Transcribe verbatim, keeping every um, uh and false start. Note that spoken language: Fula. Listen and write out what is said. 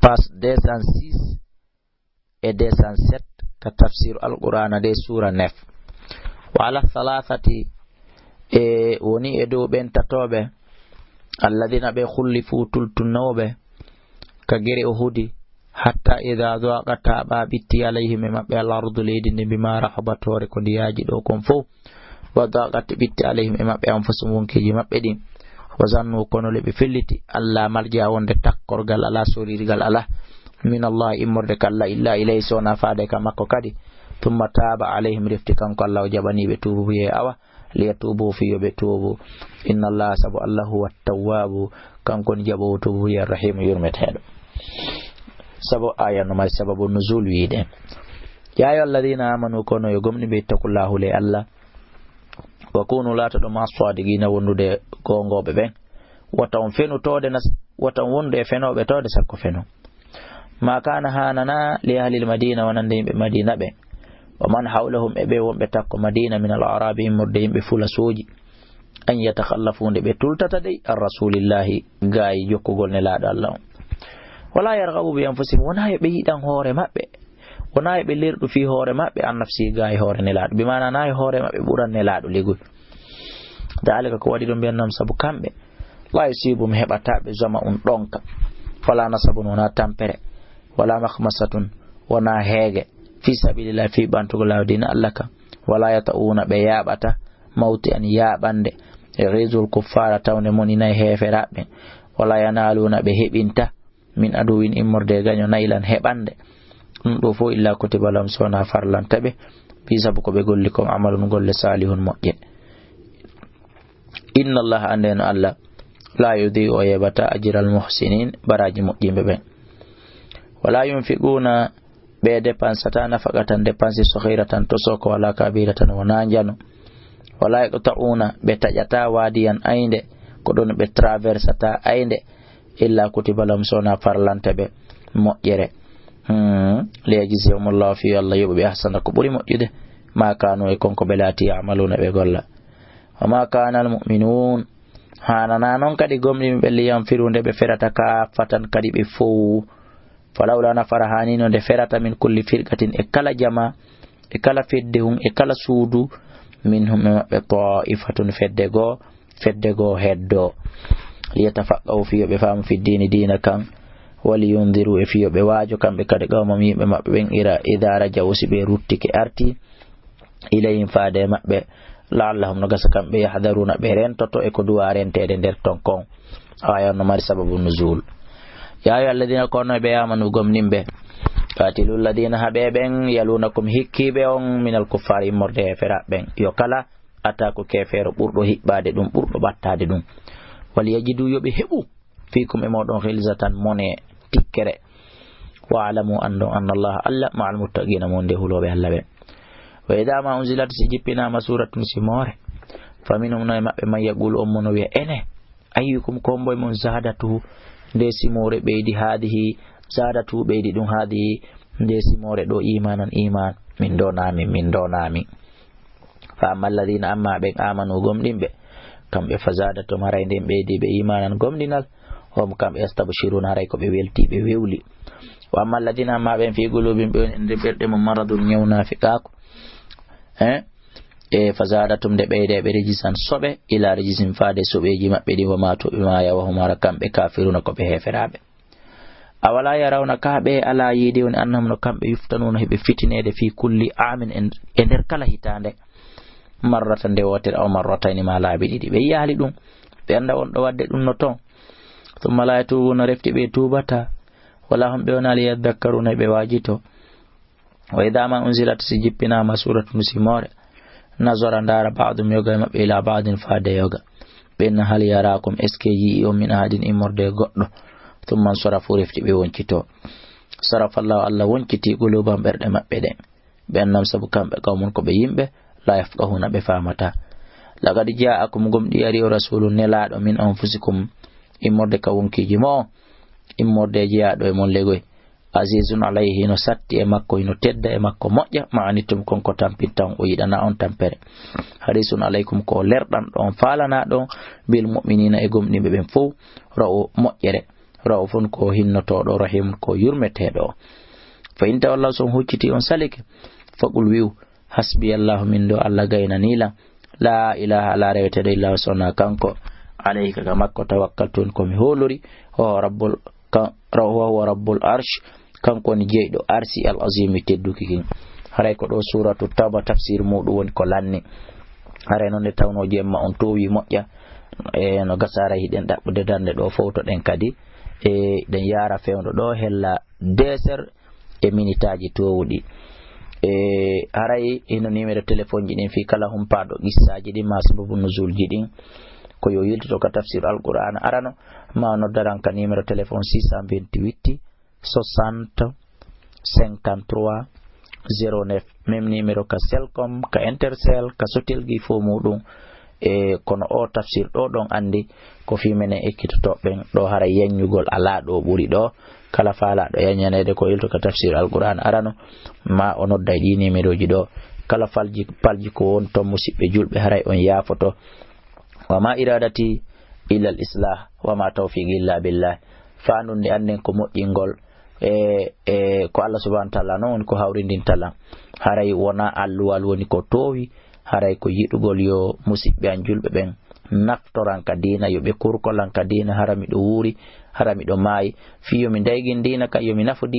page deux cent six e deux cent sept ka tafsir Alqur'aana de suura neuf. Wa ala thalathati, e woni e dow ɓen tatooɓe, alladhina ɓe khullifu tultunnooɓe ka gere Uhudi, hatta idha dhaqat ɓa ɓitti alayhim e maɓɓe al ardu leydi ndi bima rahabat hoore ko ndi yaaji ɗo kon fow. Wa daqat ɓitti alayhim e maɓɓe anfusuhum wonkiiji maɓɓe ɗin. Wa zannu kono le ɓe felliti alla malja wonde takkorgal ala sorirgal ala min Allah immorde kalla illa ilayhi sona faade ka makko kadi. Thumma taba alayhim refti kanko Allah o jaɓaniɓe tuubu wiye awa liyatubu fi yo ɓe tuubu. Inna Allah sabu Allah huwa tawwabu kanko ni jaɓowo tuubu wiye rahimu yurmeteɗo. Sabu aya no mari sababu nuzul wiɗen. Ya ayyuha alladhina amanu kono yo gomɗi ɓe ittaqullaha le Allah. Wa kunu laatoɗo ma sadiqina wondude gongoɓe ɓen. Wata on fenu tode nas wata on wondu e fenoɓe tode sakko fenu. Ma kana hanana li ahli almadina wonande yimɓe madina ɓen. Wa man hawlahum e ɓe wonɓe takko madina min al arabi immorde yimɓe fula soji. An yatakhallafu nde ɓe tultata dey an rasulillahi gaayi jokkugol nelaaɗo Allah on. Wala yarghabu bi anfusihim wona yo ɓe yiɗan hoore maɓɓe. Wona yo ɓe lerɗu fii hoore maɓɓe an nafsi gaayi hoore nelaaɗo bi maana na yo hoore maɓɓe ɓuran nelaaɗo ligol. Dalika ko waɗi ɗum mbiyannam sabu kamɓe la yusibum heɓata ɓe zama un ɗonka. Wala nasabun wona tampere. Wala makhmasatun wona heege fi sabilillah fii ɓantugo laawi diina Allah ka. Wala yata'una ɓe yaaɓata mawti an yaaɓande. Ghizul kuffara tawde moninay heeferaɓe. Wala yanaluna ɓe heɓinta min aduwin immorde gaño naylan heɓande. Ɗum ɗo fof illa kutiba lahum sona farlanta ɓe bi sabu ko ɓe golli kon amalun golle salihun moƴƴe. Inna Allah andeno Allah la yudhi'u o yeɓata ajral muhsinin baraji moƴƴimɓe ɓen. Wala yunfiquna ɓe dépensata nafaqatan dépense saghiratan to soko wala kabiratan wona njano. Wala yaqta'una ɓe taƴata wadiyan aynde ko ɗon ɓe traversata aynde illa kutiba lahum sona farlanta ɓe moƴƴere. Hmm. Liyajziyahumullahu fi Allah yoɓa ɓe ahsana ko ɓuri moƴƴude ma kanu e konko ɓe laati amaluna ɓe golla. Wa ma kana almu'minun hanana non kadi gomɗinɓe liyanfiru nde ɓe ferata kaffatan kadi ɓe fow. Falawla nafara hanino nde ferata min kulli firqatin e kala jama e kala fedde hun e kala suudu minhum e maɓɓe ta'ifatun fedde goo fedde goo heddo. Liyatafaqqahu fiyo ɓe faamu fi dini diina kan. Waliyundiru e fiyo ɓe waajo kamɓe kadi qawmam yimɓe maɓɓe ɓen ira ida raja'u si ɓe ruttike arti ilayhim faade e maɓɓe. La'allahum no gasa kamɓe yahdaruna ɓe rentoto e ko duwa renteede nder ton kon. Aya on no mari sababu nuzul. Ya ayyuha alladhina kono ɓe amanu gomɗinɓe. Qatilu alladhina haɓe ɓen yalunakum hikkiɓe on minal kuffar immorde e fera ɓen yo kala ata ko kefeero ɓurɗo hiɓɓaade ɗum ɓurɗo ɓattaade ɗum. Wal yajidu yo ɓe heɓu fiikum e mooɗon hilzatan mone tikkere. Wa alamu anndon anna allaha allah ma almuttaqina mo nde hulooɓe allah ɓe. Wa ida ma unzilat si jippinaama suratun simoore fa minhum no e maɓɓe man yaqulu on mono wiya ene ayyukum komboye mon zadatu nde simoore ɓeydi haadihi zadatu ɓeydi ɗum haadihi nde simoore ɗo imanan iman min donami min donami. Fa amma alladhina amma ɓen amanu gomɗinɓe kamɓe fa zadatum haray nden ɓeydi ɓe imanan gomɗinal. Hom kamɓe yastabshiruna haray ko ɓe welti ɓe wewli. Wa amma alladhina amma ɓen fi qulubihim ɓe woni e nder ɓerɗe mum maradun ñaw nafiqaku e e fa zadatum nde ɓeyde ɓe rijisan soɓe ila rijisin faade soɓeji maɓɓe ɗin wa matu ɓe maya wa hum hara kamɓe kafiruna ko ɓe heferaɓe. Awala yarawna ka ɓe ala yiide woni annahum no kamɓe yuftanuna heɓe fitineede fi kulli amin e nder kala hitaande marrata nde wotere aw marratayni ma laabi ɗiɗi ɓe yiyaali ɗum. Ɓe annda wonɗo wadde ɗum no ton. Thumma la yatubuna refti ɓe tuubata wala hum ɓe wona li yadhakkaruna ɓe waajito. Wa ida ma unzilat si jippinama suratun simoore nazara ndara ba'dum yoga e maɓɓe ila ba'din faade yoga. Ɓen hal yarakum est ce que yi'i on min ahadin immorde e goɗɗo. Thumma ansarafu refti ɓe woncito. Sarafa allahu allah wonciti quluban ɓerɗe maɓɓe ɗen. Ɓen nam sabu kamɓe qawmun ko ɓe yimɓe la yafqahuna ɓe famata. Laqad ja'akum gomɗi ari o rasulu nelaɗo min anfusikum immorde ka wonkiji mo immorde jeyaɗo e mon legoy. Azizun alayhi hino satti e makko hino tedda e makko moƴƴa ma anittum kon ko tampinta on o yiɗana on tampere. Harisun alaykum ko lerɗanɗo on faalanaɗo on bil mu'minina e gomɗinɓe ɓen fow ra'u moƴƴere. Ra'ufun ko hinnotooɗo, rahimun ko yurmeteeɗo. Fa in tawallaw, so on hucciti on salike, faqul wi'u, hasbiyallahu, min ɗo Allah gaynanii lan. Laa ilaaha, alaa reweteeɗo illa huwa, so wonaa kanko. Alayhi, ka makko tawakkaltu, woni ko mi hoolori. Wa huwa rabbul, kan, wa huwa rabbul arsh, kanko woni jeyɗo arsi al azimi tedduki kin. Haray ko ɗo suuratu Tawba tafsir muuɗum woni ko lanni. Haray noon nde tawnoo jemma on toowi moƴƴa, e no gasa haray hiɗen ɗaɓɓude darnde ɗo fowtoɗen kadi. E ɗen yaara fewndo ɗo hella deux heures e minitaaji toowuɗi. E haray hino numéro téléphone ji ɗin fii kala humpaaɗo qissaaji ɗin maa sababu nuzulji ɗin, ko yo yiltoto ka tafsir Alqur'aana arano, maa o nodda lan ka numéro téléphone six cent vingt-huit soixante cinquante-trois zéro neuf. Même numéro ka Celcom, ka Intercell, ka Sotelgi fof muuɗum. E kono o tafsir ɗo ɗon anndi ko fii menen ekkitotooɓe ɓen ɗo, haray yaññugol alaa ɗo ɓuri ɗo. Kala faalaaɗo yañaneede ko yilto ka tafsir Alqur'aana arano, maa o nodda e ɗii numéroji ɗo. Kala falji, palji ko won ton, musiɓɓe julɓe, haray on yaafoto. Wa ma iradati illa al islah, wa ma tawfiqi illa billah. Faandu nde annden ko moƴƴingol, e, e ko Allah subhanahu wa ta'ala non woni ko hawrindinta lan. Haray wonaa alluwal woni ko toowi, haray ko yiɗugol yo musiɓɓe an julɓe ɓen naftoran ka diina, yo ɓe kurkolan ka diina, hara miɗo wuuri, hara miɗo maayi, fii yo mi daygin diina kan, yo mi nafu diina.